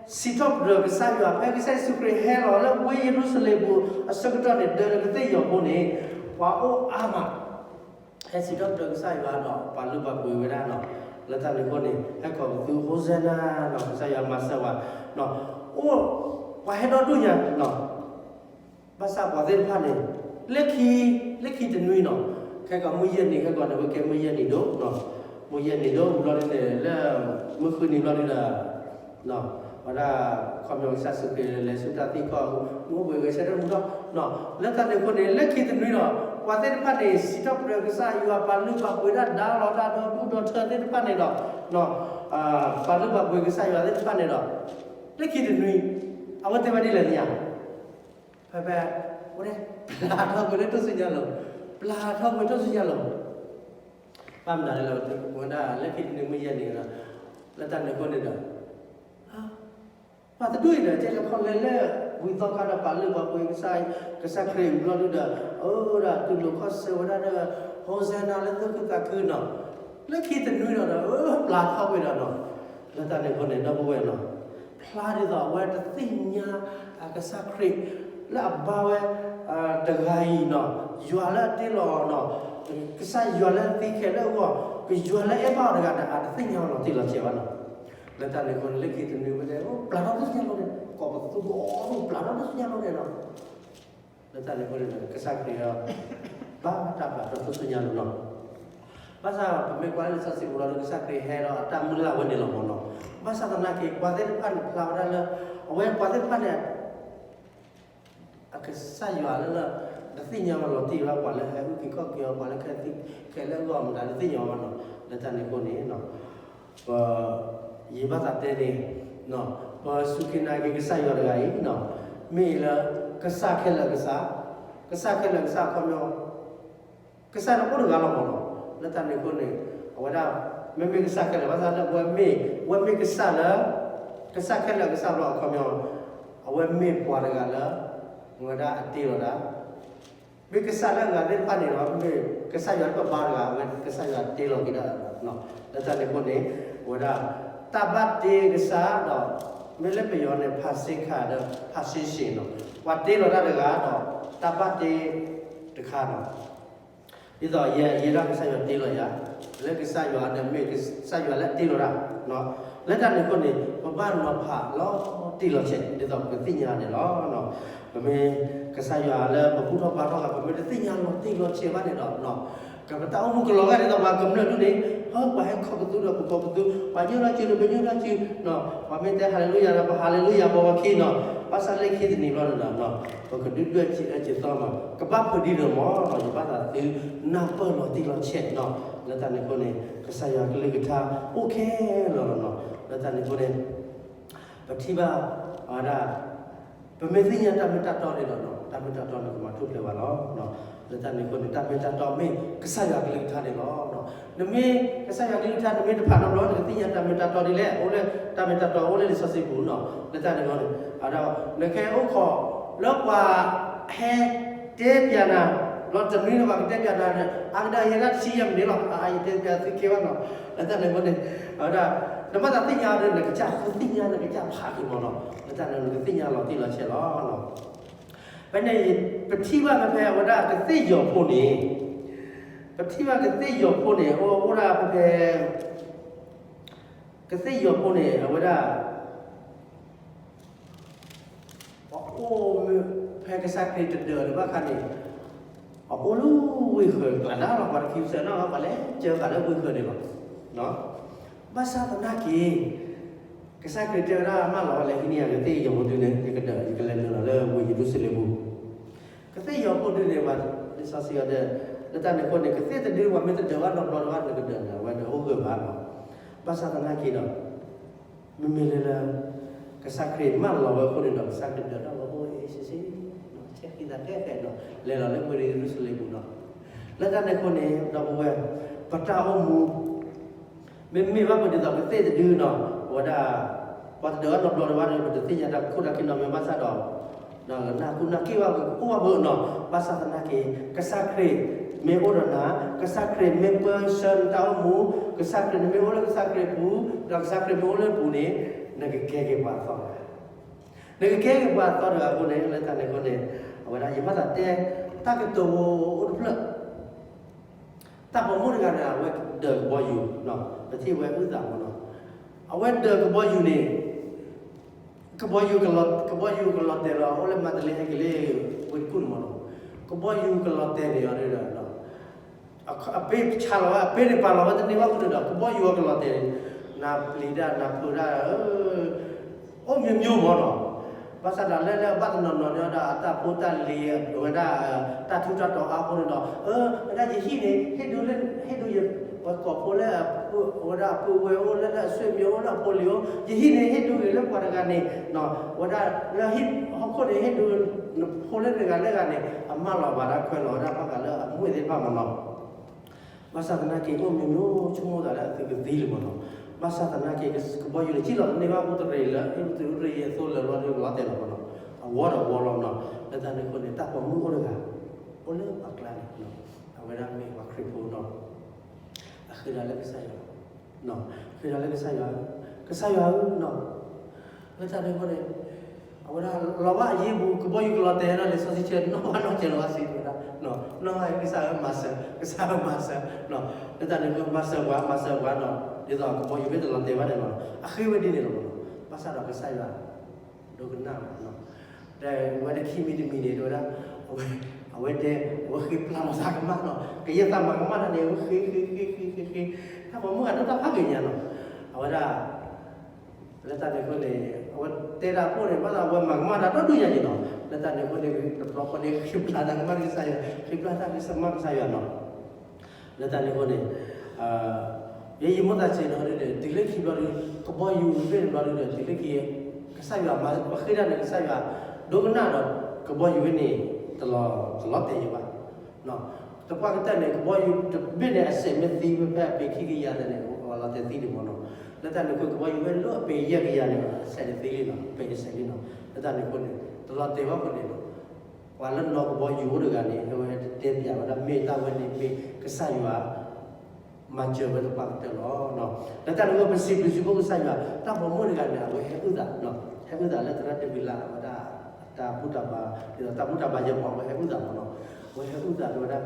စံးထီၣ်ပတြၢၤကစၢ်ယွၤ ဖဲကစၢ်ယ့ၣ်ၡူးခရံာ်ဟဲလီၤလၢဝ့ၢ်ယရူၤၡလ့ၣ်ပူၤအဆၢကတီၢ်န့ၣ် ဒၢးလၢကသ့ၣ်ယီၤဖိန့ၣ် ပှၤအိၣ်အါမး ဟဲစံးထီၣ်ပတြၢၤကစၢ်ယွၤဒီးပာ်လုၢ်ပာ်ပှ့ၤဝဲဒၣ်နီၤ, လၢတၢ်န့ၣ်အဃိန့ၣ် ဟဲကိးပသူ ဟိၣ်စဲနၤနီၤ ကစၢ်ယွၤမၤစၢၤဝဲနီၤ, အိၣ် ပှၤဟဲဒီဒူၣ်ညါနီၤ, ဘၣ်ဆၣ်ပှၤသ့ၣ်တဖၣ်န့ၣ် လၢခံ လၢခံတနွံနီၤ, ခဲကီးမုၢ်ယဲၢ်နံၤ ခဲကီးန့ၣ် ဝဲကဲမုၢ်ယဲၢ်နံၤဒိၣ်နီၤ, မုၢ်ယဲၢ်နံၤဒိၣ်ဘျီဒုန့ၣ် လၢ မုၢ်ဃုနံၤဘျီဒုဒီး ဝဲဒၣ် ခီပညီကစၢ်ယ့ၣ်ၡူးခရံာ်လဲၤဆူတၢ်သံကီၢ် မူဝဲဂဲၤဆၢထၢၣ်မူထီၣ်နီၤ, လၢတၢ်န့ၣ်အဃိန့ၣ် လၢခံတနွံဒီး ပှၤသ့ၣ်တဖၣ်န့ၣ် စံးထီၣ်ပတြၢၤကစၢ်ယွၤ ပာ်လုၢ်ပာ်ပှ့ၤဒၣ်ဒါလီၤ တၢ်ဒီဒူၣ်ဒီထၢသ့ၣ်တဖၣ်န့ၣ်ဒီး ပာ်လုၢ်ပာ်ပှ့ၤကစၢ်ယွၤသ့ၣ်တဖၣ်န့ၣ်ဒီး လၢခံတနွံ အဝဲသ့ၣ်ဝဲဒ်လဲၣ်သ့ၣ်ညါ ဖဲဖဲ အိၣ်ဒၣ် ပျၢ်ထီၣ်ကွံာ်လၢထူၣ်စုညါလိၤ, ပျၢ်ထီၣ်ကွံာ်ထူၣ်စုညါလိၤ, ဘၣ်မနုၤလဲၣ် ဝဲဒၣ်လၢခံတနွံမုၢ်ယဲၢ်နံၤဒီး လၢတၢ်န့ၣ်အဃိန့ၣ်ဒီး ပှၤတဒူၣ်အံၤဒီး ကဲလဲၤခီလဲၤလၢ ဝံၤသီခါဒီး ပာ်လုၢ်ပာ်ပှ့ၤကစၢ် ကစၢ်ခရံာ်ဘျီဒုဒီး အိၣ်ဒီးတူၢ်လိာ်ခီၣ်ဆၢဝဲဒၣ်ဒီး ဟိၣ်စဲနၤလၢသူၣ်ခုသးခုနီၤ, လၢခံတနွံဒီး ပျၢ်ထီၣ်ကွံာ်ဒီးနီၤ, လၢတၢ်န့ၣ်အဃိန့ၣ် ဒီပုၢ်ဝဲၢ်နီၤ ဖျါဒ်သိးအဝဲတသ့ၣ်ညါ ကစၢ်ခရံာ် လၢအဘါဝဲ တဂၤအံၤနီၤ, ယွၤလၢအတ့လီၤအီၤနီၤ, ကစၢ်ယွၤလၢအသံခဲလၢာ်အဂီၢ်, ကယွၤလၢအအဲၣ်ဘၣ်အီၤတဂၤန့ၣ် အတသ့ၣ်ညါအီၤလီၤတံၢ်လီၤဆဲးဘၣ်နီၤ, လၢတၢ်န့ၣ်အဃိန့ၣ် လၢခံတနွံဝဲန့ၣ် ပျၢ်ထီၣ်ထူၣ်စုညါလိၤန့ၣ် ကိးပသူဒီဒူၣ် ပျၢ်ထီၣ်ထူၣ်စုညါလိၤန့ၣ်နီၤ, လၢတၢ်န့ၣ်အဃိန့ၣ် ကစၢ်ခရံာ်ဒီး ဘၣ်တၢ်ပျၢ်ထီၣ်ထူၣ်စုညါလိၤနီၤ, ဘၣ်ဆၣ်ပမ့ၢ်ကွၢ်လၢလံာ်စီဆှံပူၤလီၤဒီး ကစၢ်ခရံာ်ဟဲဒီးအတၢ်မုၢ်လၢ်ဝဲန့ၣ်လီၤမ့ၢ်နီၤ, ဘၣ်ဆၣ်သနာ်က့ ပှၤသ့ၣ်တဖၣ်န့ၣ်ဖျါဝဲဒၣ်လၢ အဝဲပှၤသ့ၣ်တဖၣ်န့ၣ် အကစၢ်ယွၤလၢလၢ တသ့ၣ်ညါဝဲလီၤတံၢ်ဘၣ် ပှၤလၢဟဲအုၣ်က့ၤခီၣ်က့ၤအီၤ ပှၤလၢခဲသံခဲလၢာ်အဂီၢ်မတၤတသ့ၣ်ညါဝဲဘၣ်နီၤ, လၢတၢ်န့ၣ်အဃိန့ၣ် ပ ယဘၣ်သးတဲန့ၣ် ပစူၢ်က့ၤနာ်က့ၤကစၢ်ယွၤတဂၤအံၤနီၤ, မ့ၢ်လၢ ကစၢ်ခဲလၢာ်ကစၢ်, ကစၢ်ခဲလၢာ်ကစၢ်အခီပညီ ကစၢ်န့ၣ်အိၣ်တဂၤလီၤမ့ၢ်နီၤ, လၢတၢ်န့ၣ်အဃိန့ၣ် အဝဲဒၣ် မ့မ့ၢ်ကစၢ်ခဲလၢာ် ဘၣ်ဆၣ်လၢပဝဲမ့ၢ် ဝဲမ့ၢ်ကစၢ်လၢ ကစၢ်ခဲလၢာ်ကစၢ်ဘျီအခီပညီ အဝဲမ့ၢ်ပှၤတဂၤလၢ ဝဲဒၣ်အတ့လီၤဒၣ် မ့ၢ်ကစၢ်လၢအဂၤသ့ၣ်တဖၣ်န့ၣ်ဒီး မ့ၢ်ကစၢ်ယွၤလၢပဘါတဂၤ အဝဲကစၢ်ယွၤတ့လီၤက့ၤဒၣ်, လၢတၢ်န့ၣ်အဃိန့ၣ် အဝဲဒၣ် တၢ်ဘၣ်တ့ကစၢ်ဒီး မ့ၢ်လၢပယီၤန့ၣ် Passover ဒီး Passover နီၤ, ပှၤတ့လီၤတၢ်တဂၤဒီး တၢ်ဘၣ်တ့တခါနီၤ, ဒ်သိးယဲဒၣ်ကစၢ်ယွၤတ့လီၤယၤ, လၢကစၢ်ယွၤန့ၣ်မ့ၢ်ကစၢ်ယွၤလၢအတ့လီၤတၢ် လၢတၢ်န့ၣ်အဃိန့ၣ် ပဘၣ်နီၤဖးလီၤတံၢ်လီၤဆဲး ဒ်သိးပကသ့ၣ်ညါန့ၣ်လီၤ. ပမ့ၢ်ကစၢ်ယွၤလၢပဘူၣ်ထီၣ်ဘါထီၣ်ဂၤ ပမ့ၢ်တသ့ၣ်ညါလီၤတံၢ်လီၤဆဲးဘၣ်န့ၣ်ဒီး ကပတၢ်အိၣ်မူကလီၤဂာ်ဒ်သိးပှၤကမျၢၢ်ဒူၣ်န့ၣ် ဟၢ ပှၤဟဲခီပသူဒီးပခီပသူ, ပှၤညိၣ်ထီၣ်စုဒီးပညိၣ်ထီၣ်စု, ပှၤမ့ၢ်တဲဟးလ့လူယၤဒီးပဟးလ့လူယၤ ပဝဲခံနီၤ, ဘၣ်ဆၣ်လၢခံတနံၤဘျီန့ၣ်ဒီး ပကဒုၣ်ဒွဲၣ်စံးအၢစံးသီမး ကဘၣ်ဖုးဒ်န့ၣ်မး ယဘၣ်သးသုနၢ်ပၢၢ်လီၤတံၢ်လီၤဆဲးနီၤ, လၢတၢ်န့ၣ်အဃိန့ၣ် ကစၢ်ယွၤကလုၢ်ကထါအိၣ်ခဲလၢာ်လီၤနီၤ, လၢတၢ်န့ၣ်အဃိန့ၣ် ပထံၣ်ဘၣ်ဝဲဒၣ် ပမ့ၢ်သ့ၣ်ညါတၢ်မ့ၢ်တၢ်တီန့ၣ်ဒီး တၢ်မ့ၢ်တၢ်တီန့ၣ်ကမၤထူၣ်ဖျဲးဝဲလီၤ. လၢတၢ်န့ၣ်အဃိန့ၣ် တၢ်မ့ၢ်တၢ်တီမ့ၢ်ကစၢ်ယွၤကလုၢ်ကထါန့ၣ်လီၤ. နမ့ၢ်ကစၢ်ယွၤကလုၢ်ကထါ နမ့ၢ်တဖးနီတဘျီ နကသ့ၣ်ညါတၢ်မ့ၢ်တၢ်တီဒ်လဲၣ်, အိၣ်လၢတၢ်မ့ၢ်တၢ်တီ အိၣ်လၢလံာ်စီဆှံပူၤနီၤ, လၢတၢ်န့ၣ်အဃိန့ၣ် ဒီးနကဟဲအိၣ်ခိးလၢပှၤဟဲတဲပျးနၤ လီၤတနွံန့ၣ် ပှၤကတဲပျးနၤ အါကဒါယဲဒၣ်တဆံယဲၢ်မံးနံးလီၤ, အါယတဲပျးသုကဲဘၣ်နီၤ, လၢတၢ်န့ၣ်အဃိန့ၣ် ဒီး နဘၣ်သးသ့ၣ်ညါဒီး နကစၢ်ဃုသ့ၣ်ညါ နကစၢ်ဖးက့ၤမးနီၤ, လၢတၢ်န့ၣ် နကသ့ၣ်ညါလီၤတံၢ်လီၤဆဲးလီၤ. ဖဲန့ၣ် ပထံၣ်ဘၣ်ဖဲဖဲအဝဲဒၣ်ကသ့ၣ်ယီၤဖိန့ၣ်, ပထံၣ်ဘၣ်ကသ့ၣ်ယီၤဖိန့ၣ် အိၣ်အိၣ်ဒၣ်ဖဲဖဲ ကသ့ၣ်ယီၤဖိန့ၣ် အဝဲဒၣ် ပှၤအိၣ်မ့ၢ်ဖဲကစၢ်ခရံာ်တဒၢးလၢၤဘၣ်အခါန့ၣ် အအိၣ်လၢဝ့ၢ်ဃၢၤကျါဒၣ်လီၤ, ပှၤတခံစၢၤနီၣ် ပှၤလဲၤစၢဃာ်လၢဝ့ၢ်ဃၢၤန့ၣ်လီၤ. ဘၣ်ဆၣ်သနာ်က့ ကစၢ်ခရံာ်တဲဝဲဒၣ် မၢလီၤဝဲလဲၤဟံးန့ၢ်ယၤကသ့ၣ်ယီၤဖိဒုန့ၣ် ယကဒၢး ယကလဲၤနုာ်လီၤလၢဝ့ၢ်ယရူၤၡလ့ၣ်ပူၤ ကသ့ၣ်ယီၤဖိဒုန့ၣ် ပှၤလံာ်စီဆှံအီၤဒီး လၢတၢ်န့ၣ်အဃိန့ၣ် ကသ့ၣ်တဒု ပှၤမ့ၢ်တဒၢးဘၣ်နီတဘျီဘၣ် နကဒၢးန့ၣ် အဝဲတအိၣ်ဂၢၢ်ဘၣ်လီၤ. ဘၣ်ဆၣ်သနာ်က့ဒီး မ့မ့ၢ်လၢလၢ ကစၢ်ခရံာ်မၢလီၤဝဲအဃိန့ၣ်ဒီး ကစၢ်ခရံာ်ဒၢးတၢ်လီၤအိၣ်ဝဲဆ့ဆ့ ဆဲးဃံသးကဲကဲဒီး လဲၤလီၤလၢဝ့ၢ်ယရူၤၡလ့ၣ်ပူၤဒီး လၢတၢ်န့ၣ်အဃိန့ၣ် ဒီပုၢ်ဝဲၢ် ပတၢ်အိၣ်မူ မ့မ့ၢ်ဘၣ်ပဒ်သိးကသ့ၣ်တဒုနီၤ အဝဲဒၣ် ပှၤတဒၢးဘၣ်နီတဘျီဘၣ်ဒီး ပတသ့ၣ်ညါတၢ်ခိၣ်တၢ်ခံနီတမံၤဘၣ်ဆၣ်ဒီး ဒီးနၢ်ဟူနၢ်က့ၣ်ဘၣ်ပအိၣ်ဘၣ်ပနီၤ ဘၣ်ဆၣ်သနာ်က့ ကစၢ်ခရံာ်မ့ၢ်အိၣ်ဒီးနၤ ကစၢ်ခရံာ်မ့ၢ်ပၢဆှၢနတၢ်အိၣ်မူ ကစၢ်ခရံာ်နမ့ၢ်အိၣ်လၢကစၢ်ခရံာ်ပူၤ ဒီးကစၢ်ခရံာ်မ့ၢ်အိၣ်လၢနပူၤန့ၣ် နကကဲက့ၤပှၤအသီတဂၤ, နကကဲက့ၤပှၤအသီတဂၤအဃိန့ၣ် လၢတၢ်န့ၣ်အဃိန့ၣ် အဝဲဒၣ်ယဘၣ်သးတဲ တၢ်ကတိၤအိၣ်တဖျၢၣ်, တၢ်ပိာ်မုၣ်တဂၤန့ၣ် အဝဲဒၢးကဘီယူၤ, ပထံၣ်ဝဲအုၣ်သးမ့ၢ်နီၤ, အဝဲဒၢးကဘီယူၤန့ၣ် ကဘီယူၤကလီၤ, ကဘီယူၤကလီၤတဲာ်လီၤ အိၣ်လၢမၤတလ့ဟဲက့ၤလၢ ဝ့ၢ်တကူၣ်န့ၣ်မ့ၢ်နီၤ, ကဘီယူၤကလီၤတဲာ်န့ၣ်အီၤဒီး အပ့ၢ်ဆါလီၤဝဲ အပ့ၢ်န့ၣ်ပာ်လီၤဝဲတန့ၢ်ဘၣ်အဃိန့ၣ်ဒီး ကဘီယူၤအီၤကလီၤတဲာ်န့ၣ်, နၤပျံၤတၢ် နၤဖုးတၢ်, အိၣ်မ့ၢ်မ့ၢ်မ့ၢ်နီၤ, ဘၣ်ဆၣ်ဒီးလၢလၢအဘၣ်တနီၤနီၤန့ၣ်ဒီး အတၢ်ဖိတၢ်လံၤ အဝဲဒၣ် တၢ်ထူးတၢ်တီၤအါအဃိန့ၣ်ဒီး ဝဲဒၣ်ယဟံၣ်န့ၣ် ဟ့ၣ်ဒုးလၢ ဟ့ၣ်ဒုးယ ပှၤကိးဖိလၢ အဝဲဒၣ်အပုၢ်ဝဲၢ်အိၣ် လၢလၢအဆွေမျိုးအိၣ် လၢအဖိလံၤအိၣ် ယဟံၣ်န့ၣ် ဟ့ၣ်ဒုးဂ့ၤလၢပှၤတဂၤန့ၣ်, ဝဲဒၣ်လၢဟံၣ်ဟီၣ်ခိၣ်န့ၣ် ဟ့ၣ်ဒုး နဖိလၢတဂၤလၢဂၤန့ၣ် အမၢလီၤဘၣ်ဒၣ်ခွဲးလီၤဝဲဒၣ်ဘၣ်ဃးလၢအမူၢ်သ့ၣ်တဖၣ်မ့ၢ်နီၤ, ဘၣ်ဆၣ်သနာ်က့ အိၣ်မ့ၢ်မ့ၢ်ဆိကမိၣ်သးလၢအသုးကသံလံမ့ၢ်နီၤ, ဘၣ်ဆၣ်သနာ်က့ ကဘီယူၤန့ၣ် စံၣ်လီၤတန့ၢ်ဘၣ် အိၣ်တရံးလၢ အ့ၣ်ပတုၤအ့ၣ်ပတုၤအသိလၢာ်လီၤဒီး ကလီၤတဲာ်လီၤမ့ၢ်နီၤ, အဝီဒီးဝီလီၤနီၤ, လၢတၢ်န့ၣ်အဃိန့ၣ် တၢ်ပိာ်မုၣ်အိၣ်တဂၤ အိၣ်လၢပှၤကျါန့ၣ် အဝဲဒၣ်မ့ၢ်ပှၤခရံာ်ဖိနီၤ, အဃ့ဒၣ်လၢကစၢ်ယွၤ, ဃ့ဒၣ်လၢကစၢ်ယွၤ, ကစၢ်ယွၤဧၢနီၤ, လၢတၢ်န့ၣ်အဃိန့ၣ် အဝဲဒၣ်လီၤဘၣ်အယံၤပူၤ ကဘီယူၤကလီၤတဲာ်နီၤ လံာ်စီဆှံဆၢ နီၢ်ဘၣ်နီၢ်ကဲလီၤဘၣ်စံးဝဲဒၣ်, နီၢ်ဘၣ်ကစၢ်ဧၢမၤစၢၤ ကစၢ်ဧၢမၤစၢၤ, လၢတၢ်န့ၣ်အဃိ မၤစၢၤပှၤ မၤစၢၤပှၤနီၤ, ဒ်သိးကဘီယူၤမ့ၢ်တလီၤတဲာ်ဘၣ်န့ၣ်လီၤ, အဃ့ဝဲဒ်န့ၣ်လီၤမ့ၢ်နီၤ, ဘၣ်ဆၣ်ဒီးကစၢ်ယွၤ ဒိကနၣ်ဘၣ်နီၤ, ဒီးဝဲတခံမံၤတမံၤန့ၣ် တဲဝဲဒၣ် အဝဲတဲ အဝဲဃ့ပျၢ်လီၤသးကမၣ်နီၤ, ကယဲၢ်သးမၤကမၣ်တၢ်န့ၣ် အဝဲဃ့ဃ့ဃ့ဃ့ဃ့ဃ့, တၢ်ပိာ်မုၣ်ဂၤဒိၣ်တၢ်ဖးဂ့ၤညါနီၤ, အဝဲဒၣ် လၢတၢ်န့ၣ်အဃိန့ၣ် အဝဲတဲတၢ်အဃိန့ၣ် ဘၣ်သးအဝဲမၤကမၣ်တၢ်ဒီဒူၣ်ညါန့ၣ်နီၤ, လၢတၢ်န့ၣ်အဃိန့ၣ် တဘျီဃီန့ၣ် ဃ့ပျၢ်တၢ်ကမၣ်ကစၢ်ယွၤ, ဃ့ပျၢ်တၢ်ကမၣ်ကစၢ်ယွၤနီၤ လၢတၢ်န့ၣ်အဃိန့ၣ် ယဲယမိၢ်သးစဲးနီၤဒီး တုၤလၢခံဘျီဒီး ကဘီယူၤမ့ၢ်တဘျီဒီး တုၤလၢခံ ကစၢ်ယွၤမၤဃ့ဒၣ်န့ၣ် ကစၢ်ယွၤ ဒိကနၣ်ဒီး ကဘီယူၤဝဲန့ၣ် တလီၤတဲာ်ယံၤဘၣ်. တပှၢ်ကတၢၢ်န့ၣ် ကဘီယူၤတဘ့ၣ်န့ၣ် အစဲးမ့ၢ်သံဝဲဖဲအပ့ၤခံကယၤန့ၣ် လီၤတဲာ်သံန့ၣ်မ့ၢ်နီၤ. လၢတၢ်န့ၣ်အဃိ ကဘီယူၤဝဲလၢအပ့ၤယဲၢ်ကယၤန့ၣ် အစဲးန့ၣ်သံလံနီၤ, အပ့ၤအစဲးလံနီၤ. လၢတၢ်န့ၣ်အဃိန့ၣ် တလီၤတဲာ်ဘၣ်အဃိန့ၣ် ပှၤလၢနီၣ်ကဘီယူၤအိၣ်တဂၤန့ၣ် အဝဲတဲပၠးဝဲဒၣ် မ့ၢ်တၢ်ဝဲန့ၣ်မ့ၢ်ကစၢ်ယွၤ မၤစၢၤဝဲသပှၢ်ကတၢၢ်လီၤ. လၢတၢ်န့ၣ်အဃိ ပစံးဘျုးစံးဖှိၣ်ကစၢ်ယွၤ တၢ်ပိာ်မုၣ်တဂၤန့ၣ် အဝဲဟဲအုၣ်သး, ဟဲအုၣ်သးလၢသရၣ်ဒ့ဝံးလး အဝဲဒၣ် တၢ်ဘူၣ်တၢ်ဘါ, ဒ်သိးတၢ်ဘူၣ်တၢ်ဘါယဲၢ်ပှၤ အဝဲဟဲအုၣ်သးမ့ၢ်နီၤ, အဝဲဟဲအုၣ်သးတဲဝဲဒၣ်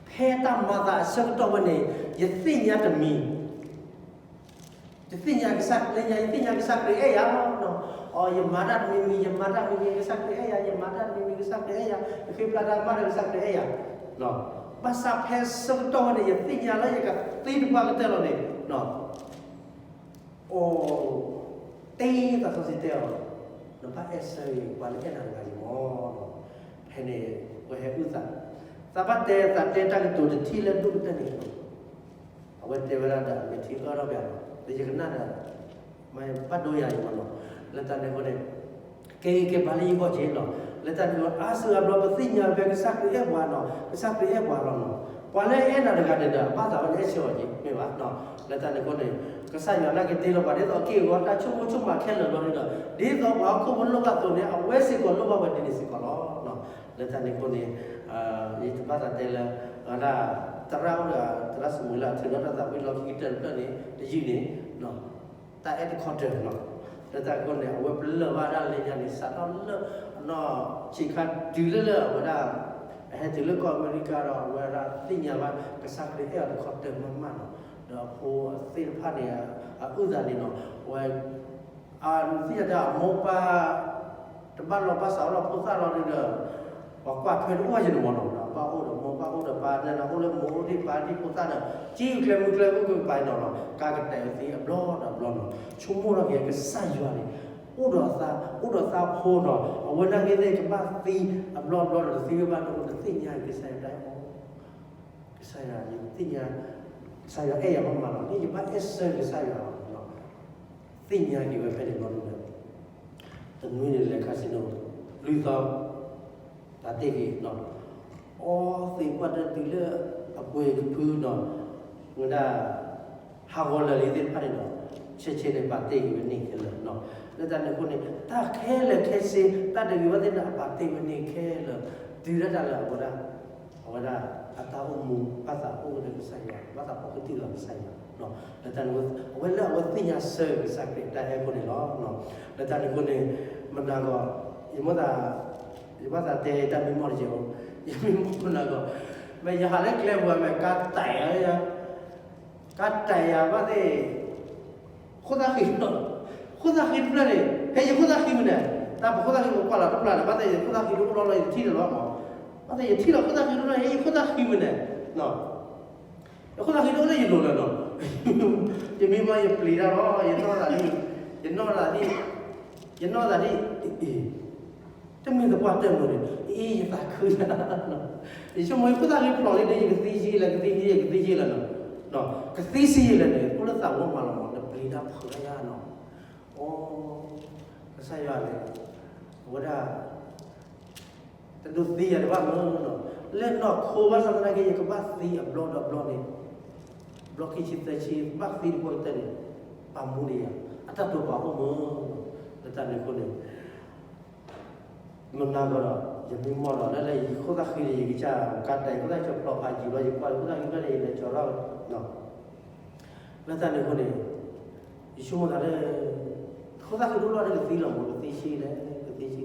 ဖဲတၢ်မၤသးအဆၢကတီၢ်ဝဲန့ၣ် ယသ့ၣ်ညါတမံၤ ယသ့ၣ်ညါကစၢ်ခရံာ်ညါ, ယသ့ၣ်ညါကစၢ်ခရံာ်အဲၣ်ယၤလီၤ. အီ ယမၤတၢ်တမံၤမံၤ, ယမၤတၢ်မံၤမံၤ ကစၢ်ခရံာ်အဲၣ်ယၤ, ယမၤတၢ်တမံၤမံၤ ကစၢ်ခရံာ်အဲၣ်ယၤ, ယဃ့ပျၢ်တၢ်ကမၣ်ဒီး ကစၢ်ခရံာ်အဲၣ်ယၤ. ဘၣ်ဆၣ်ဖဲဆၢကတီၢ်ဝဲန့ၣ် ယသ့ၣ်ညါလၢယကသံတပှၢ်ကတၢၢ်လီၤန့ၣ် အိ တ့သးစီဆှံတဲအီၤ, နဘၣ်အဲၣ်ဆၢဂ့ၤ ပှၤလၢအဲၣ်နၤတဂၤအံၤမ့ၢ်နီၤ. ဖဲန့ၣ် ဝဲဟဲအုၣ်သး, သးဘၣ်တဲသးတဲတၢ်ကတိၤတထံၣ်လၢဒိၣ်ကတၢၢ်န့ၣ်လီၤ. အဝဲတဲဝဲဒၣ်ဒီး အမဲာ်ထံအၢထီၣ်ပၠးလီၤ, ဒီးယကနၣ်ဒီး မ့ၢ်ဘၣ်ဒိယၤအံၤမ့ၢ်နီၤ. လၢတၢ်န့ၣ်အဃိန့ၣ် ကဲဂ့ၤကဲဘါလၢယဂီၢ်က့ၤလီၤ. လၢတၢ်န့ၣ်အဃိ အါစုအါဘျီပသ့ၣ်ညါဖဲကစၢ်ခရံာ်အဲၣ်ပှၤနီၤ, ကစၢ်ခရံာ်အဲၣ်ပှၤလီၤနီၤ. ပှၤလၢအဲၣ်နၤတဂၤန့ၣ်ဒီး အဘၣ်သးဝဲန့ၣ်အဲၣ်ဆၢအီၤက့ၤ မ့ၢ်ဘၣ်နီၤ. လၢတၢ်န့ၣ်အဃိန့ၣ် ကစၢ်ယွၤနာ်က့ၤတ့လီၤပှၤဒ်သိးအက့ၢ်အဂီၤတၢ်ဆိကမိၣ်ဆိကမးခဲလၢာ်ဘျီဒ်ဒီး ဒ်သိးပှၤဟီၣ်ခိၣ်ဖိလိၣ်ဘၣ်အသိးန့ၣ် အဝဲစ့ၢ်ကီးလိၣ်ဘၣ်ဝဲဒ်န့ၣ်စ့ၢ်ကီးလီၤ. လၢတၢ်န့ၣ်အဃိန့ၣ် ယတဘၣ်သးတဲလၢ ဝဲဒၣ် သရၣ်အိၣ်ဒီး သရၣ်စမူၤအ့လး ထုးထီၣ်တၢ်သးဝံၣ်လီၢ်ခံကတၢၢ်တဖျၢၣ်န့ၣ် တယုၢ်န့ၣ် တၢ်အဲၣ်တခီတၢၢ်နီၤ. လၢတၢ်အဃိန့ၣ် အဝဲပလၢၢ်ဘၣ်ဒၣ်လၢညါန့ၣ် စးထီၣ်လၢအနီၢ်ဆံးခါတုၤလၢလၢအဝဲဒၣ် အဟဲတုၤလၢကီၢ်အမဲရကၤဒီး အဝဲဒၣ်သ့ၣ်ညါဘၣ်ကစၢ်ခရံာ်အဲၣ်အီၤတခီတၢၢ်မးမးနီၤ. ဒီးအဖိအသ့ၣ်တဖၣ်န့ၣ် အအုၣ်သးန့ၣ်နီၤ အဝဲ အသ့ၣ်ညါတၢ်အမိၢ်ပၢ် တဘၣ်လီၤဘၣ်စးအိၣ်ဒီးဖိသၣ်လီၤဒုးဒီး ပှၤကွၢ်ထွဲတအိၣ်ယဲၢ်န့ၣ်မ့ၢ်နီၤ. ပှၤအိၣ်ဒီးမိၢ်ပၢ်အိၣ်ဒီးပၢ်န့ၣ်ဒီးအိၣ်လၢမိၢ်အိၣ်ဒံးပၢ်ဒံးဖိသၣ်ဒီး ကံၢ်ကျဲမုၢ်ကျဲအိၣ်ကပၤနီၤနီၤ ကါကတဲာ်ဝဲသ့အဘျီဒီးအဘျီနီၤ. ဆိကမိၣ်ထီၣ်က့ၤကစၢ်ယွၤန့ၣ် အိၣ်ဒီးသး အိၣ်ဒီးသးဖိနီၤ အဝဲနာ်က့သ့ၣ်ကဘၣ်သံအဘျီဘျီဒီးတသံဝဲဘၣ်န့ၣ် တသ့ၣ်ညါက့ၤကစၢ်ယွၤတၢ်အဲၣ်အီၤ ကစၢ်ယွၤ ယသ့ၣ်ညါ ကစၢ်ယွၤအဲၣ်ယၤမးမးလီၤ. မ့ၢ်ယဘၣ်အဲၣ်ဆၢကစၢ်ယွၤလီၤ. သ့ၣ်ညါက့ၤဝဲဖဲန့ၣ်ဘျီဒုးဒီး တနွံန့ၣ်လဲၤခါစံၣ်နီၤ လွံၢ်သီ ပာ်တ့ၢ်က့ၤနီၤ အီသံးပှၢ်တၢ်တုၤလၢအပှဲၤကဖုနီၤ ဝဲဒၣ် ဟးဂီၤလၢာ်လံသ့ၣ်တဖၣ်န့ၣ်ဒီး ဆဲးဆဲးန့ၣ်ပာ်တ့ၢ်က့ၤဝဲန့ၣ်ခဲလၢာ်နီၤ. လၢတၢ်န့ၣ်အဃိန့ၣ် တၢ်ခဲလၢာ်ခဲဆ့ တၢ်တဂ့ၤဘၣ်သ့ၣ်န့ၣ် အပာ်တ့ၢ်ဝဲန့ၣ်ခဲလၢာ် တုၤဒၣ်တၢ်လၢအဝဲဒၣ် အဝဲဒၣ်အတၢ်အိၣ်မူ ဘၣ်သးအိၣ်ဒီးကစၢ်ယွၤ ဘၣ်သးဖီကတံၢ်လီၤကစၢ်ယွၤ လၢတၢ်န့ၣ် အဝဲလၢအဝဲသ့ၣ်ညါဆၢကစၢ်ခရံာ်တၢ်အဲၣ်အဃိန့ၣ်လီၤ. လၢတၢ်န့ၣ်အဃိန့ၣ် မနၤဂီၤ ယမိၣ်သး ယဘၣ်သးတဲတၢ်မံမီၢ်တက့ၢ်, ယမံမီၢ်မနၤဂီၤ, မ့ၢ်ယဟးလၢကျဲပူၤမ့ၢ်ကါတဲာ် ကါတဲာ်ယၤဘၣ်သ့ၣ် ခိၣ်သၣ်ဃံး, ခိၣ်သၣ်ဃံးတဖျၢၣ်န့ၣ် ဟဲယခိၣ်သၣ်ဃံးမနုၤ, တၢ်ပခိၣ်သၣ်ဃံးပကွၢ်လီၤတဖျၢၣ်န့ၣ် ဘၣ်သ့ၣ်ယခိၣ်သၣ်ဃံးတအိၣ်လီၤလီၤ ယတထံၣ်လၢၤဘၣ်မး, ဘၣ်သ့ၣ်ယထံၣ်လီၤခိၣ်သၣ်ဃံးတအိၣ်လီၤ ဟဲယခိၣ်သၣ်ဃံးမနုၤ, ယခိၣ်သၣ်ဃံးတအိၣ်လၢယလိၤလၢၤနီၤ, ယမံမီၢ်ယပျံၤတၢ်လီၤ ယနီၢ်သးဒ်, ယနီၢ်သးဒ်, ယနီၢ်သးဒ်, တမ့ၢ်သပှၢ်တၢၢ်မုၢ်န့ၣ် အ့ ယသးခုတၢ် ယဆိကမိၣ်ယခိၣ်သၣ်ဃံးဖျိးလံဒီး ယကသံဆံးလၢ ကသံဆံး ယကသံဆံးလၢနီၤ, ကသံဆံးယလဲၣ်န့ၣ် အိၣ်လၢသးဝီမးလီၤမး နပျံၤတၢ်ဖုးတၢ်ယါနီၤ, အိ ကစၢ်ယွၤန့ၣ် အဝဲဒၣ် တဒိးသံယၤဒံးဘၣ်မးနီၤ, လၢနီၢ်ခိဘၣ်ဆၣ်သနာ်က့ ယကဘၣ်သံအဘျီဒီးဘျီန့ၣ်, ဘျီခံဆံသၢဆံ ဘၣ်သံတဘျီကတၢၢ်န့ၣ် ပာ်မူဒံးယၤ, အတၢ်တိာ်ပာ်အိၣ်မး, လၢတၢ်န့ၣ်အဃိန့ၣ် မနၤဂီၤဒီး ယမံမီၢ်ဒီး လၢလၢယခိၣ်သၣ်ဃံးန့ၣ် ယကစၢ်ကါတဲာ် ယခိၣ်သၣ်ဃံးဖျိးဖးယံာ်ဘျီ ယကွၢ်ယခိၣ်သၣ်ဃံးဖျိးန့ၣ် ယလဲၤကၠီၤထီၣ်ဝဲ, လၢတၢ်န့ၣ်အဃိန့ၣ် ယဆိကမိၣ်သးလၢ ခိၣ်သၣ်ဃံးတအိၣ်လီၤဒီးကသံလီၤမး ကသံဆံးလဲၣ်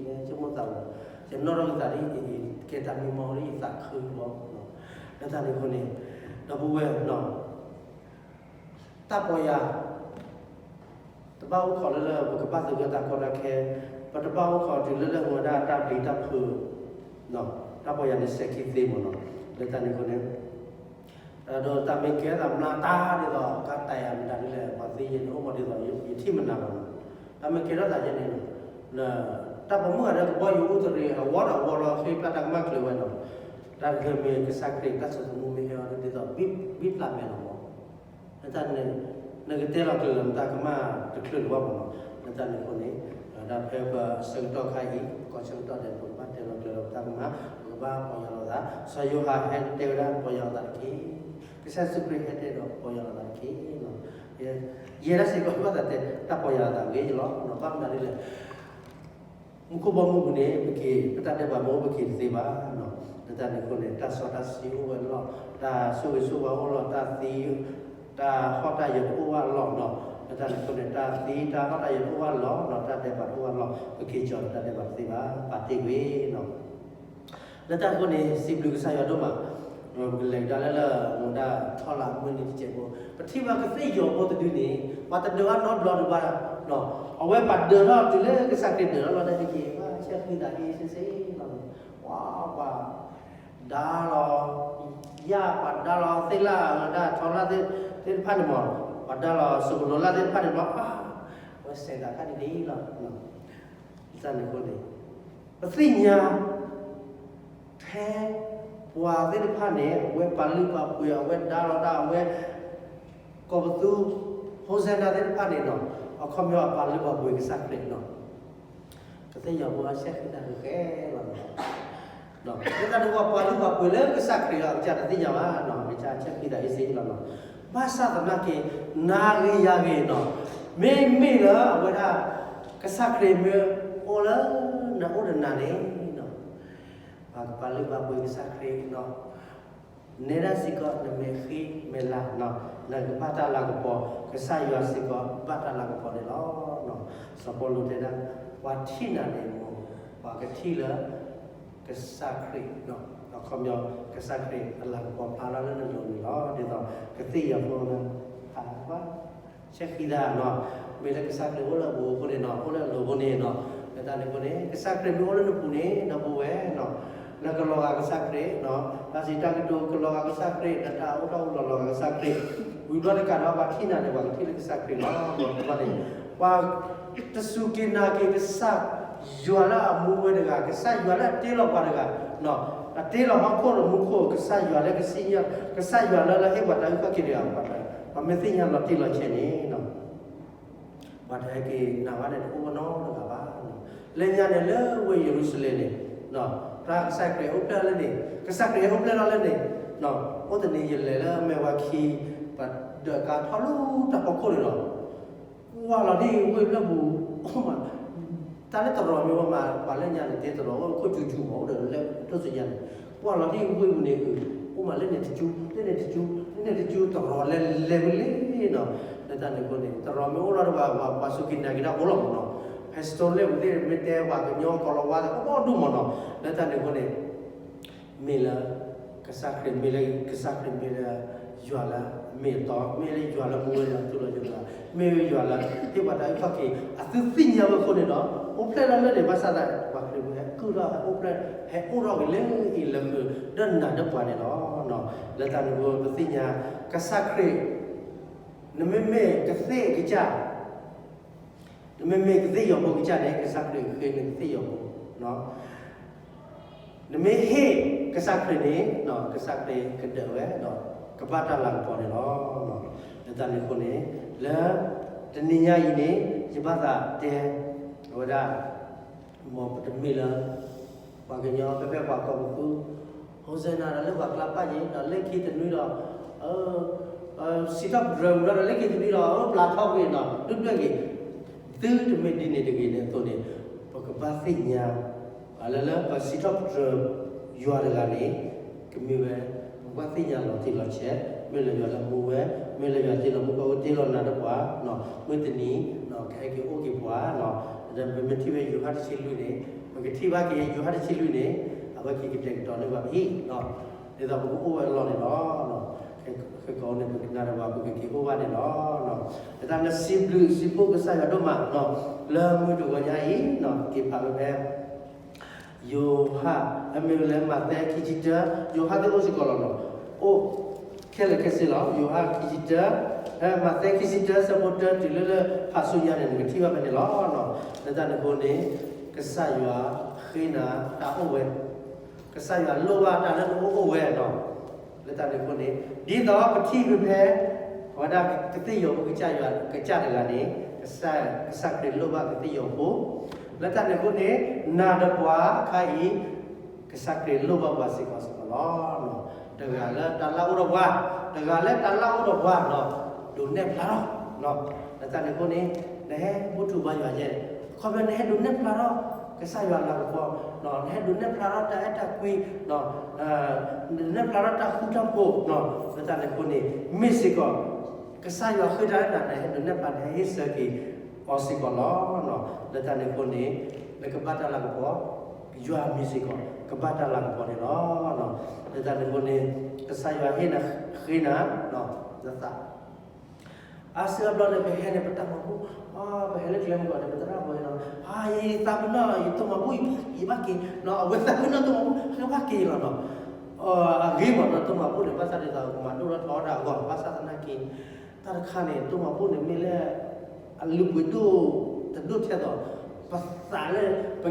ကသံဆံးလဲၣ် ဆိကမိၣ်သးလီၤ, ယနီၣ်ထီၣ်ကသးဒ်အံၤ ကဲတၢ်မံမီၢ်လၢယသးခုလီၤ, လၢတၢ်န့ၣ်အဃိန့ၣ် ဒီပုၢ်ဝဲၢ်နီၤ တၢ်ပီၢ်ယၢ် တဘၣ်အိၣ်ခိးလၢလၢ ပကဘၣ်သဂၢၢ်တၢ်ကီတၢ်ခဲ, ပတဘၣ်အိၣ်ခိးတုၤလၢလၢမူဝဲဒၣ်တၢ်ပျံၤတၢ်ဖုး, တၢ်ပီၢ်ယၢ်န့ၣ်စဲၤခံသ့မးနီၤ, လၢတၢ်န့ၣ်အဃိန့ၣ် ဒီးတၢ်မ့ၢ်ကဲထီၣ်သးမျါတၢ်ဒ်သိး ကါတဲာ်ယၤမတၤဒ်လဲၣ် ပှၤသံယဲန့ၣ် အိၣ်မးဒ်သိး ယထံၣ်မနၤဘၣ်နီၤ, တၢ်မ့ၢ်ကဲထီၣ်သးယဲန့ၣ်နီၤ, တၢ်ပိာ်မုၣ်ဂၤဒီးကဘီယူၤအူတရံး အဝီဒီးအဝီလီၤ ဃ့ပျၢ်တၢ်ကမၣ်ကျၢၤဝဲနီၤ, တၢ်တဂၤမ့ၢ်ကစၢ်ခရံာ်တၢ်စိတၢ်ကမူမ့ၢ်ဟဲအီၤဒ်သိး ဘံၣ်ဖျးမဲာ်လီၤမး လၢတၢ်န့ၣ် နကတဲလီၤကျၢၤလၢနတၢ်ကမၣ်တချုးလၢၤဘၣ်မးနီၤ, လၢတၢ်န့ၣ်အဃိန့ၣ် ဒ်ဖဲပဆၢကတီၢ်ခါအံၤ ကီၢ်ဆၢကတီၢ်ဒဲး ပကဘၣ်တဲလီၤကျၢၤလၢပတၢ်ကမၣ်, ပကဘၣ်ပီၢ်ယၢ်လီၤသး, စီၤယိၤဟၣ်ဟဲတဲဝဲဒၣ်ပီၢ်ယၢ်လီၤသးတက့ၢ်, ကစၢ်ယ့ၣ်ၡူးခရံာ်ဟဲတဲဒီးပီၢ်ယၢ်လီၤသးတက့ၢ်, ယဲဒၣ်စ့ၢ်ကီးဘၣ်သးတဲ တၢ်ပီၢ်ယၢ်လီၤသးဂ့ၤလီၤ, ဘၣ်မနုၤဒ်လဲၣ် မူခိၣ်ဘီမုၢ်ပူၤန့ၣ် ပက့ၤ ပတၢ်ဒဲးဘးမ့ၢ်အိၣ်ပက့ၤတသ့ဘၣ်, လၢတၢ်န့ၣ်အဃိန့ၣ် တၢ်စီတၢ်ဆှံအိၣ်ဝဲလီၤ, တၢ်ဆိၣ်ဂ့ၤဆိၣ်ဝါအိၣ်လီၤ, တၢ်သံ တၢ်ဟီၣ်တၢ်ယၢၤတအိၣ်ဘၣ်လီၤနီၤ, လၢတၢ်န့ၣ်အဃိန့ၣ် တၢ်သံတၢ်ဟီၣ်တၢ်ယၢၤတအိၣ်ဘၣ်လီၤနီၤ, တၢ်ဒဲးဘးတအိၣ်ဘၣ်လီၤ, ပက့ၤကီၤဒီးတၢ်ဒဲးဘးတသ့ဘၣ်, ပာ်တ့ၢ်ကွံာ်နီၤ လၢတၢ်အဃိန့ၣ် စံးဘျုးကစၢ်ယွၤဒိၣ်မး, ပကလဲၤကဒါလၢလၢ မူဒါထီလၢအမုၢ်နံၤတစဲးဖိ, ပထံၣ်ဘၣ်ကသ့ၣ်ယီၤဖိတဒုန့ၣ် ပှၤတဒၢးဘၣ်နီတဘျီတဘၣ်, အဝဲပှၤဒၢးထီၣ်တုၤလၢကစၢ်ခရံာ်ဒၢးထီၣ်လီၤတၢ်တက့ၢ်, ဘၣ်ဆဲးဃံသးက့ၤစ့စ့လီၤ, ပှၤ ပှၤ ဒါလီၤ ယၢ်ပှၤဒါလီၤသ့ၣ်လၣ်အဝဲဒၣ်ထီလၣ်သ့ၣ် သ့ၣ်တဖၣ်န့ၣ်မး, ပှၤဒါလီၤစိကလိၤလၣ်သ့ၣ်တဖၣ်န့ၣ်မး, အဝဲစဲးသးခါဒ်န့ၣ်လီၤ. တၢ်န့ၣ်အဃိန့ၣ် ပသ့ၣ်ညါ ထဲ ပှၤသ့ၣ်တဖၣ်န့ၣ် အဝဲပာ်လုၢ်ပာ်ပှ့ၤ အဝဲဒါလီၤတၢ် အဝဲ ကိးပသူ ဟိစဲနၤသ့ၣ်တဖၣ်န့ၣ်နီၤ, အခီပညီအပာ်လုၢ်ပာ်ပှ့ၤကစၢ်ခရံာ်နီၤ. ကသ့ၣ်ညါဖိအဆဲးဃံသးဂ့ၤဃဲလီၤနီၤ. လၢတၢ်န့ၣ်အဃိ ပှၤလုၢ်ပှၤပှ့ၤလၢကစၢ်ခရံာ်အီၤ ကစၢ်တသ့ၣ်ညါဘၣ်နီၤ, ကစၢ်ဆဲးဃံသးအ့ၣ်စ့လီၤနီၤ. ဘၣ်ဆၣ်သနာ်က့ နၤဂ့ၤယၤဂ့ၤနီၤ, မ့မ့ၢ်လၢအဝဲဒၣ် ကစၢ်ခရံာ်မ့ၢ်အိၣ်လၢနအိၣ်ဒီးနၤန့ၣ်နီၤ ပှၤကပာ်လုၢ်ပာ်ပှ့ၤကစၢ်ခရံာ်နီၤ, နဲဒၣ်စ့ၢ်ကီးနမဲာ်ဃ့မဲာ်လၤနီၤ, နကဘၣ်တၢ်လၤကပီၤ, ကစၢ်ယွၤစ့ၢ်ကီးဘၣ်တၢ်လၤကပီၤန့ၣ်လီၤ. စီၤပီလူးတဲဒၣ် ပှၤထံၣ်နၤန့ၣ်မ့ၢ် ပှၤကထံၣ်လၢ ကစၢ်ခရံာ်နီၤ, အခီပညီ ကစၢ်ခရံာ်အလၤကပီၤဖျါထီၣ်လၢနလိၤန့ၣ်လီၤ. ဒ်သိးကသ့ၣ်ညါဖိလၢ ဟးဘၣ် ဆဲးဃံသးနီၤ, မ့ၢ်လၢကစၢ်ခရံာ်အိၣ်လၢအပူၤအဃိန့ၣ်နီၤ, အိၣ်လၢအလိၤအဃိန့ၣ်နီၤ, လၢတၢ်န့ၣ်အဃိန့ၣ် ကစၢ်ခရံာ်မ့ၢ်အိၣ်လၢနပူၤန့ၣ် ဒီပုၢ်ဝဲၢ်နီၤ, နကလီၤဂာ်ကစၢ်ခရံာ်နီၤ, တၢ်စံးတၢ်ကတိၤကလီၤဂာ်ကစၢ်ခရံာ်, နတၢ်အိၣ်ထီၣ်အိၣ်လီၤလီၤဂာ်ကစၢ်ခရံာ်, ဝံၤဘျီတကးဒီးပှၤထံၣ်နၤန့ၣ် ပှၤကထံၣ်လၢကစၢ်ခရံာ်လီၤ. ဘၣ်န့ၣ် ပှၤတစူၢ်က့ၤနာ်က့ၤကစၢ်ယွၤလၢအမူဝဲတဂၤ, ကစၢ်ယွၤလၢအတ့လီၤပှၤတဂၤ, အတ့လီၤဟီၣ်ခိၣ်ဒီးမူခိၣ်, ကစၢ်ယွၤလၢကစံၣ်ညီၣ်, ကစၢ်ယွၤလၢလၢဟ့ၣ်ပှၤတၢ်အုၣ်ခီၣ်က့ၤတဂၤ, ပှၤမ့ၢ်သ့ၣ်ညါလီၤတံၢ်လီၤဆဲးန့ၣ် ပှၤတဟဲက့ၤနာ်ဝဲန့ၣ်တအိၣ်နီတဂၤဘၣ်. လၢညါန့ၣ်လၢဝ့ၢ်ယရူၤၡလ့ၣ်န့ၣ် တၢ်ကစၢ်ခရံာ်အိၣ်ဖျဲၣ်လၢန့ၣ်, ကစၢ်ခရံာ်ဟဲအိၣ်ဖျဲၣ်ထီၣ်လၢန့ၣ်, အိၣ်တနံၤယလဲၤလၢမဲာ်ဝၤခံ, ပဒၢးကါထီၣ်လၢတၢ်ဖီခိၣ်န့ၣ်လီၤ. ကွၢ်လီၤဒ်ဝ့ၢ်ဖျၢၣ်ပူၤ အိၣ်မး, တၢ်လၢတရီမ့ၢ်ဝဲမး ပှၤလၢညါန့ၣ် တ့တရီအိၣ်ခိၣ်ကၠူကၠူမး အိၣ်ဒီးလၢထိၣ်စုညါန့ၣ်, ကွၢ်လီၤဒ်ဝ့ၢ်ပူၤန့ၣ် အိၣ်မးလၢန့ၣ်တကၠူ, လၢန့ၣ်တကၠူ, လၢန့ၣ်တကၠူ တရီလဲၤလဲၤဝဲလံ လၢတၢ်န့ၣ်အဃိန့ၣ် တရီမ့ၢ်အိၣ်ထီၣ်ဒီးပှၤ ပှၤစူၢ်က့ၤနာ်က့ၤတၢ်အိၣ်လီၤမ့ၢ်နီၤ, ဖဲ Stone Lake ပူၤသ့ၣ် မ့ၢ်တဲပှၤကညီကီၢ်လီၤဝါသ့ၣ် အိၣ်ဒူၣ်မ့ၢ်နီၤ, လၢတၢ်န့ၣ်အဃိန့ၣ် မ့ၢ်လၢ ကစၢ်ခရံာ် မ့ၢ်လၢကစၢ်ခရံာ် မ့ၢ်လၢယွၤလၢအမ့ၢ်အတီ, မ့ၢ်လၢယွၤလၢမူဝဲလၢအတူၢ်လိာ်ယွၤ, မ့ၢ်လၢယွၤလၢ ဟ့ၣ်ပှၤတၢ်အုၣ်ခီၣ်က့ၤ အသုသ့ၣ်ညါဝဲအဃိန့ၣ်ဒီး အိၣ်ဖျဲၣ်ထီၣ်လၢန့ၣ် ဘၣ်ဆၣ်သနာ်က့ ပှၤခရံာ်ဖိဟဲကုၢ်ထီၣ် ဟဲအိၣ်ဖျဲၣ် ဟဲအိၣ်ထီၣ်က့ၤလၢအံၤလၢမုာ် ဒီးနၤဒီးပှၤန့ၣ်လီၤ. လၢတၢ်န့ၣ်အဃိ ပသ့ၣ်ညါ ကစၢ်ခရံာ် နမ့မ့ၢ်ကသ့ၣ်ကစၢ် နမ့မ့ၢ်ကသ့ၣ်ယီၤဖိကစၢ်န့ၣ် ကစၢ်ခရံာ်ဃ့နကသ့ၣ်ယီၤဖိ, နမ့ၢ်ဟ့ၣ်ကစၢ်ခရံာ်န့ၣ် ကစၢ်ခရံာ်ကဒၢးဝဲဒီး ကဘၣ်တၢ်လၤကပီၤန့ၣ်လီၤ. လၢတၢ်န့ၣ်အဃိန့ၣ် လၢတနံၤညါအံၤန့ၣ် ယဘၣ်သးတဲ အဝဲဒၣ် မ်ပတမ့ၢ်လၢ ပှၤကညီဖဲဖဲပှၤကိးပသူ Hosanna ဒီးလၢပှၤကျါပာ်က့ၤ ဒီးလၢခံတနွံဒီး စံးထီၣ်ပတြၢၤဝံၤဒီးလၢခံတနွံဒီး ပျၢ်ထီၣ်ကွံာ်နီၤ ဒုၣ်ဒွဲၣ်က့ၤ, သုတမ့ၢ်ဒ်န့ၣ်တဂ့ၤန့ၣ်အသိးန့ၣ် ပကဘၣ်သ့ၣ်ညါ လၢလၢပစံးထီၣ်ပတြၢၤယွၤတဂၤန့ၣ် ကမ့ၢ်ဝဲ ပကဘၣ်သ့ၣ်ညါလီၤတံၢ်လီၤဆဲး မ့ၢ်လၢယွၤလၢမူဝဲ မ့ၢ်လၢယွၤတ့လီၤမူကီၢ်အိၣ်တ့လီၤနၤဒီးပှၤ မုၢ်တနံၤ ကဟဲက့ၤအိၣ်က့ၤပှၤ ဒီးပမ့ၢ်ထံၣ်ဝဲယိၤဟၣ်တဆံလွံၢ်န့ၣ် ပကထံၣ်ဘၣ်က့ၤယိၤဟၣ်တဆံလွံၢ်န့ၣ် အဝဲက့ၤကတဲာ်ကတီၤန့ၢ်ဘၣ်ပဟံၣ် ဒ်သိးပကအိၣ်ဝဲအလီၢ်န့ၣ်လီၤ. ခဲကိးန့ၣ် ပကနၣ်ဒီးပှၤ ပကက့ၤအိၣ်ဘၣ်န့ၣ်လီၤ. လၢတၢ်န့ၣ်စံးဘျုးစံးဖှိၣ်ကစၢ်ယွၤဒိၣ်မး လၢမုၢ်တဂီၤညါအံၤ က့ၤဖးဝဲဖဲ ယိၤဟၣ် အမ့ၢ်လၢမးသဲခံဆံတၢ ယိၤဟၣ်သ့ၣ်အိၣ်စ့ၢ်ကီးလီၤနီၤ အိၣ်ခဲလၢာ်ခဲဆ့လီၤ. ယိၤဟၣ်ခံဆံတၢ မးသဲခံဆံတၢ ဆၢဖိတၢတုၤလၢလၢဖးဆူညါန့ၣ် နကထံၣ်ဘၣ်ဖဲန့ၣ်လီၤ. လၢတၢ်န့ၣ်အဃိန့ၣ် ကစၢ်ယွၤဃ့နၤတၢ်အိၣ်ဝဲ ကစၢ်ယွၤလိၣ်ဘၣ်တၢ်လၢနအိၣ်အိၣ်ဝဲနီၤ. လၢတၢ်န့ၣ်အဃိန့ၣ် ဒ်သိးပထံၣ်ဖဲဖဲ အဝဲဒၣ်ကသ့ၣ်ယီၤဖိကစၢ်ယွၤကစၢ်တဂၤန့ၣ် ကစၢ်ခရံာ်လိၣ်ဘၣ်ကသ့ၣ်ယီၤဖိ လၢတၢ်န့ၣ်အဃိန့ၣ် နၤဒီးပှၤအခါအံၤ ကစၢ်ခရံာ်လိၣ်ဘၣ်ပှၤစ့ၢ်ကီးစ့ၢ်ကီးလီၤ. တဂၤလၢတၢ်လၢအိၣ်ဒီးပှၤ, တဂၤလၢတၢ်လၢအိၣ်ဒီးပှၤနီၤ, ဒိးနဲၣ်ဖျါထီၣ် လၢတၢ်န့ၣ်အဃိန့ၣ် နဟဲဘူၣ်ထီၣ်ဘါယွၤယဲ, ခီဖျိနဟဲဒိးနဲၣ်ဖျါထီၣ် ကစၢ်ယွၤလၤကပီၤ, နဟဲဒိးနဲၣ်ဖျါထီၣ်တၢ်အဲၣ်တၢ်ကွံ, ဒိးနဲၣ်ဖျါထီၣ်တၢ်ဃူတၢ်ဖိး, လၢတၢ်န့ၣ်အဃိန့ၣ် မ့ၢ်စ့ၢ်ကီး ကစၢ်ယွၤဃ့တၢ်လၢနၤ နဟဲဒိးနဲၣ်ဖျါ နဟဲဟ့ၣ်ဆၢက့ၤအီၤစ့ၢ်ကီးလီၤ. လၢတၢ်န့ၣ်အဃိန့ၣ် နကဘၣ်တၢ်လၤကပီၤ, ယွၤမံၤစ့ၢ်ကီး ကဘၣ်တၢ်လၤကပီၤန့ၣ်လီၤ. လၢတၢ်န့ၣ်အဃိန့ၣ် ကစၢ်ယွၤဟ့ၣ်နၤဃ့နၤ နသး အါစုအါဘျီန့ၣ် ပဟဲန့ၣ် ပတၢ်မၤဘူၣ်, ပဟဲလၢကျဲမုၢ်ကီၢ်န့ၣ် ပသရၣ်ဖိန့ၣ်နီၤ, ယသးပ့ၤနီၣ် ယတိၢ်မၤဘူၣ် ယဘၣ်က့ၤ, အဝဲသးပ့ၤနီၣ်တိၢ်မၤဘူၣ် ကဘၣ်က့ၤလီၤနီၤ. အဂ့ၤမးနီၤ တိၢ်မၤဘူၣ်န့ၣ် ဘၣ်ဆၣ်ဒ်သိးကမၤဒိၣ်ထီၣ်ထီထီၣ်အဂီၢ် ဘၣ်ဆၣ်သနာ်က့ တၢ်တခါန့ၣ် တိၢ်မၤဘူၣ်န့ၣ်မ့ၢ်လၢ အလုၢ်အပှ့ၤဒိၣ်တဒိၣ်ထဲသိး ပသးလၢ ပက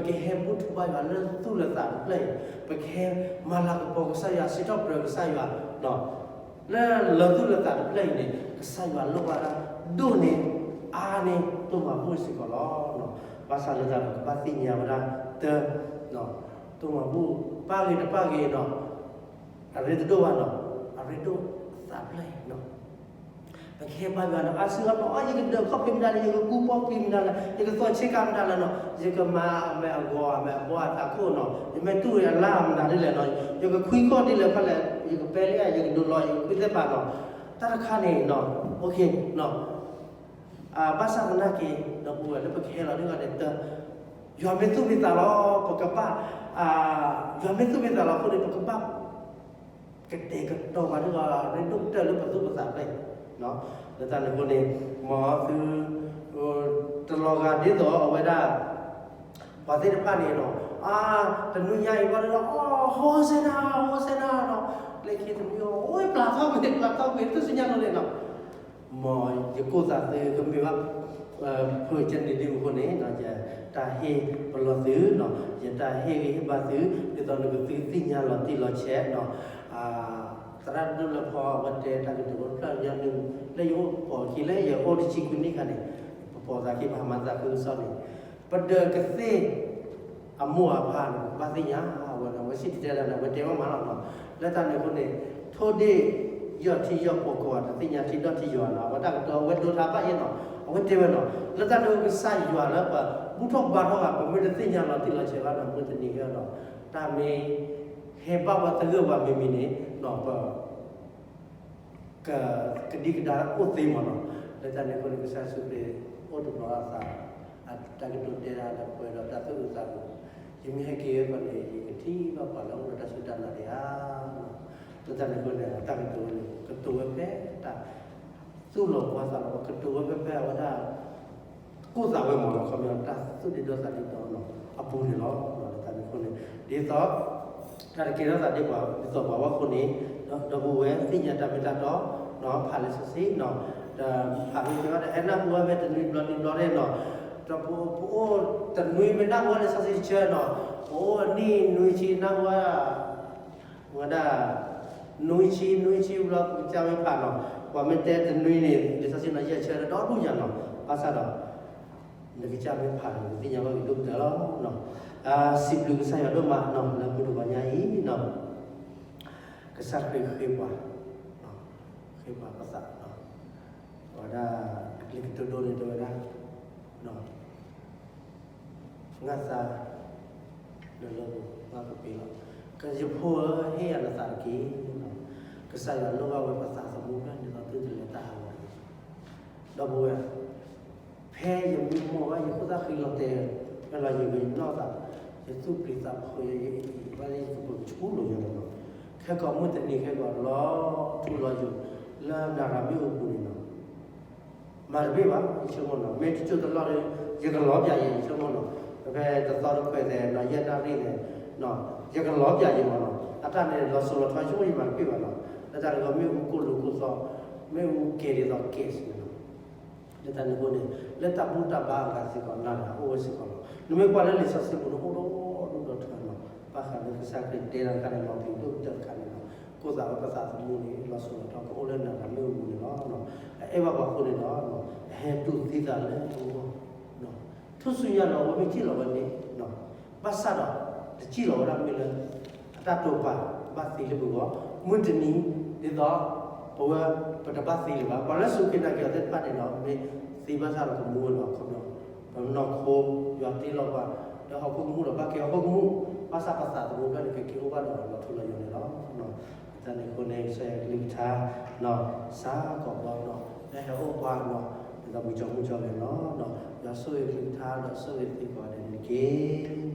ဟဲဘူၣ်ထီၣ်ဘါယွၤလၢသူၣ်လၢသးတဖျၢၣ်အံၤ, ပကဟဲမၤလၤကပီၤကစၢ်ယွၤ စံးထီၣ်ပတြၢၤကစၢ်ယွၤ လၢလၢသူၣ်လၢသးတဖျၢၣ်အံၤန့ၣ် ကစၢ်ယွၤလိၣ်ဘၣ်ဒၣ်ဒိၣ်န့ၢ်အါန့ၢ်တိၢ်မၤဘူၣ်စ့ၢ်ကီးလီၤ. ဘၣ်ဆၣ်လၢတၢ်ပကဘၣ်သ့ၣ်ညါဝဲဒၣ်တၢ် တိၢ်မၤဘူၣ်ပၢ်ဂ့ၤတပၢ်ဂ့ၤနီၤ အရ့တဒိၣ်ဘၣ်နီၤ အရ့ဒိၣ်သးဖျၢၣ်အံၤနီၤ ပကဟဲဘါယွၤနီၤ အါစုအါဘျီ ယကဒၢးခီၣ်ဖံးမတၤလဲၣ် ယကကူပီၣ်ဖံးမတၤလဲၣ် ယကသီၣ်ဆ့ကၤမတၤလဲၣ်နီၤ ယကမၤအမဲာ်အဂီၤအမဲာ်အဘီအသးခိၣ်နီၤ ယမ့ၢ်တူၢ်အလါမတၤဒ်လဲၣ်နီၤ ယကခွံခီၣ်ဒ်လဲၣ်ခီၣ်လဲၣ် ယကပဲလၢ ယကဒိးလီၤ ယကခွံသ့ၣ်ဖးနီၤ တၢ်တခါန့ၣ်နီၤ ဘၣ်ဆၣ်သနာ်က့ ဒီပုၢ်ဝဲၢ်လၢပကဟဲလီၤဒ်ဂီၢ်န့ၣ် တ ယွၤမ့ၢ်သူၣ်မ့ၢ်သးလီၤ ပကဘၣ် ယွၤမ့ၢ်သူၣ်မ့ၢ်သးလီၤအဃိန့ၣ် ပကဘၣ် ကတဲာ်ကတီၤပှၤဒ်ဂီၢ် ရ့ဒိၣ်ကတၢၢ်လၢပသူၣ်ပသးဖျၢၣ်အံၤ လၢတၢ်န့ၣ်အဃိန့ၣ် မ်သု တလီၤဂာ်ဒ်သိးအဝဲဒၣ် ပှၤသ့ၣ်တဖၣ်န့ၣ်ဒီး အါ တနွံညါအံၤဘၣ်ဒီး Hosanna Hosanna နီၤ လၢခံတနွံ အိၣ်ပျၢ်ထီၣ်ကွံာ် ပျၢ်ထီၣ်ကွံာ် တစုညါလီၤန့ၣ်နီၤ မ်ယကိၣ်သးသုကမ့ၢ်ဘၣ် ဖုကဲန့ၣ်ဒ်မူခိၣ်န့ၣ် ယတၢ်ဟ့ၣ်ပလီၢ်သုနီၤ ယတၢ်ဟ့ၣ်ဂံၢ်ဟ့ၣ်ဘါသု ဒ်သိးနကသုသ့ၣ်ညါလီၤတံၢ်လီၤဆဲးနီၤ သရၣ်ဒိၣ်လၢဖီအဝဲတဲတၢ်ကတိၤဝဲဖျၢၣ်ညါန့ၣ် လၢယအိၣ်ပိာ်ခံလၢယအိၣ်တဆံခွံနံၣ်ခါန့ၣ် ပပိာ်သးခံပဟးမၤသးခုကစီၣ်န့ၣ် ပဒၢးကသ့ၣ် အမိၢ်အပၢ်န့ၣ် ပဘၣ်သ့ၣ်ညါဝဲနီၤ အဝဲစံၣ်တဲၤတဲလီၤန့ၣ် အဝဲတဲဝဲမးလီၤနီၤ လၢတၢ်န့ၣ်အဃိန့ၣ် ထိၣ်ဒ့ၣ် ယီၢ်ထံယီၢ်ပိာ်ကဝၤ တသ့ၣ်ညါထံဒီၣ်ထံယွၤနီၤ အဝဲတၢ်ကတိၤအဝဲဒိထါဘၣ်ယဲနီၤ အဝဲတဲဝဲနီၤ လၢတၢ်န့ၣ်အဃိ ကစၢ်ယွၤလၢပဘူၣ်ထီၣ်ဘါထီၣ်ဘၣ် ပမ့ၢ်တသ့ၣ်ညါလီၤတံၢ်လီၤဆဲးဘၣ်ဒီး မုၢ်တနံၤအံၤဒီး တၢ်မ့ၢ်ဟဲဘၣ်ပှၤသဂၢၢ်ပှၤမံၤမံၤန့ၣ် ပ ကဒံကဒါအိၣ်သ့မးနီၤ. လၢတၢ်န့ၣ်အဃိန့ၣ် ကစၢ်ယ့ၣ်ၡူးခရံာ်အိၣ်တဘျီအသး, တၢ်ကတိၤတဲဒၣ်ဒီးပှဲၤဒီးတၢ်သူၣ်အုးသးအုး, ယမ့ၢ်ဟဲက့ၤဝဲဃီန့ၣ် ယကထံၣ်ဘၣ်ပှၤလၢအအိၣ်ဒီးတၢ်စူၢ်တၢ်နာ်ဒံးဧါ. လၢတၢ်န့ၣ်အဃိန့ၣ် တၢ်ကတိၤန့ၣ် ကတိၤဝဲဖဲတၢ်သူၣ်လီၤဘှါသးလီၤဘှါ, ကတိၤဝဲဖဲဖဲအဝဲဒၣ် ကိၢ်သးဝဲမးလီၤ. ခီပညီ တၢ်သူၣ်ဒ့ဒီသးဒ့ဒီနီၤ အပူၤန့ၣ်လီၤ. လၢတၢ်န့ၣ်အဃိန့ၣ် ဒ်သိး တၢ်တကဲထီၣ်သးဒ်ပှၤ ဒ်သိးပှၤဝဲအဃိန့ၣ် ဒီပုၢ်ဝဲၢ်သ့ၣ်ညါတၢ်မ့ၢ်တၢ်တီနီၤ, ဖးလံာ်စီဆှံနီၤ, ဒီးဖးမ့ၢ်ကဲဘၣ်ဒီး ဟဲနၢ်ဟူဝဲဖဲတနွံဘျီနွံဘျီန့ၣ်နီၤ, ဒီးပအိၣ်တနွံမ့ၢ်နၢ်ဟူဝဲလံာ်စီဆှံတဆၢနီၤ, ပအိၣ်အနံၣ်နွံဆံနၢ်ဟူဝဲ ဝဲဒၣ် နွံဆံ နွံဆံဘျီ ပကစၢ်မ့ၢ်ဖးနီၤ, ပှၤမ့ၢ်တဲတနွံန့ၣ် လံာ်စီဆှံနီၤ ယဲၢ်ဆၢဒီဒူၣ်ညါနီၤ, ဘၣ်ဆၣ်ဒီး နကစၢ်မ့ၢ်ဖးဒီး နသ့ၣ်ညါဘၣ်က့ၤဒိၣ်ကတၢၢ်လီၤ. စံးဘျုးကစၢ်ယွၤဒိၣ်မးနီၤ လၢမုၢ်တဂီၤညါအံၤနီၤ, ကစၢ်ခရံာ်ဃ့ပှၤ, ဃ့ပှၤပသးနီၤ, ဝဲဒၣ် လံာ်ကတိၤဒိန့ၣ်တဲဝဲဒၣ် ငါသး နလၢပှဲၤပှဲၤလီၤ. ကယဖိဧၢ ဟ့ၣ်ယၤနသးတက့ၢ်. ကစၢ်ယွၤလိၣ်ဘၣ်ဝဲပသးသမူဖျၢၣ်န့ၣ်ဒီး သုတလဲၤတၢ်ဟးဂီၤန့ၣ်, ဒီပုၢ်ဝဲၢ်, ဖဲယမံမီၢ်ဘၣ် ယခိၣ်သၣ်ဃံလီၤတဲာ်, ဖဲလီၤယဂ့ၤယနီၢ်သး, ယသူၣ်ပျံၤသးဖုး ယအံၤဘၣ်လၢယကပၤဆူလိာ်ယၤန့ၣ်လီၤ. ခဲကိးမုၢ်တနံၤခဲကိး လီၤထူလီၤယိာ် လၢနၤရၤမ့ၣ်အူပူၤန့ၣ်လီၤ. မၤတဘၣ်ဘၣ် ယဆိကမိၣ်နီၤ, မ့ၢ်တစိၢ်တလီၢ်ဒီး ယကလီၤပၠးယဲ ယဆိကမိၣ်နီၤ, ဖဲတသီတခွဲးသဲးနီၤ ယဲၢ်နၣ်ရံၣ်သဲး, ယကလီၤပၠးယဲမးနီၤ, အတၢ်န့ၣ်လီၤစိၤလီၤထီ ယဆိကမိၣ်ယမၤတဘၣ်ဘၣ်နီၤ, လၢတၢ်န့ၣ်အဃိ မ့ၣ်အူကိၢ်လိာ်ကိၢ်သီ, မ့ၣ်အူကဲၤဒ်သိးကဲးစ့ၢ်နီၤ, လၢတၢ်န့ၣ်အဃိန့ၣ် လၢတၢ်ဘူၣ်တၢ်ဘါအဂၤစ့ၢ်ကီး နၤဒီးအိၣ်ဝဲစ့ၢ်ကီးလီၤ. နမ့ၢ်ကွၢ်လၢလံာ်စီဆှံပူၤန့ၣ် အိၣ်ဒီဒူၣ်ဒီထၢနီၤ, ဘၣ်ဃးလၢကစၢ်ခရံာ်တဲတၢ်တခါန့ၣ် လီၤပျံၤဒိၣ်ကတၢၢ်တခါန့ၣ်လီၤ, ကိၢ်သးဝဲပသးသမူန့ၣ် လီၤစိၤလီၤထီကအိၣ်လၢနၤဒီးမ့ၣ်အူပူၤန့ၣ်လီၤ. အအဲၣ်ဘၣ်ပှၤအဃိန့ၣ်ဒီး အဟဲတူၢ်သံသးလၢတဝီ ထူၣ်စုညါလီၤ အဝဲမ့ၢ်စံၣ်လီၤဝဲန့ၣ်, ဘၣ်ဆၣ်ဒီး တစံၣ်လီၤဝဲဒၣ်မ့ၢ်လၢ အတၢ်တိာ်ပာ်ဘၣ်သံလၢပဂီၢ်, မုၢ်တနံၤ ဒ်သိး ပဝဲ ပတဘၣ်သံလၢၤဘၣ်, ပှၤလၢစူၢ်က့ၤနာ်က့ၤအီၤသ့ၣ်တဖၣ်န့ၣ်ဒီး မ့ၢ်သံဘၣ်ဆၣ်ဒီးကမူဝဲလီၤ. ခီဖျိ ပနီၢ်ခိ ယွၤတ့လီၤပှၤ လၢဟီၣ်ခိၣ်ကမူၣ်ဒီးဘၣ်က့ၤဟီၣ်ခိၣ်ကမူၣ်, ဘၣ်ဆၣ်ပသးသမူဖျၢၣ်န့ၣ် ကက့ၤအိၣ်ဘၣ်ဒီးလီၤထူလီၤယိာ်န့ၣ်လီၤ. တၢ်န့ၣ်အဃိန့ၣ် ကစၢ်ယွၤကလုၢ်ကထါ စးကီးဘျီနီၤ လၢဟဲအိၣ်ပှၤနီၤ ဒ်သိးပကၠီမုၢ်ကၠီဂဲၤနီၤ, ယွၤဆိၣ်ဂ့ၤကလုၢ်ကထါဒီးဆိၣ်ဂ့ၤသုကိးဂၤဒဲးန့ၣ်တက့ၢ်.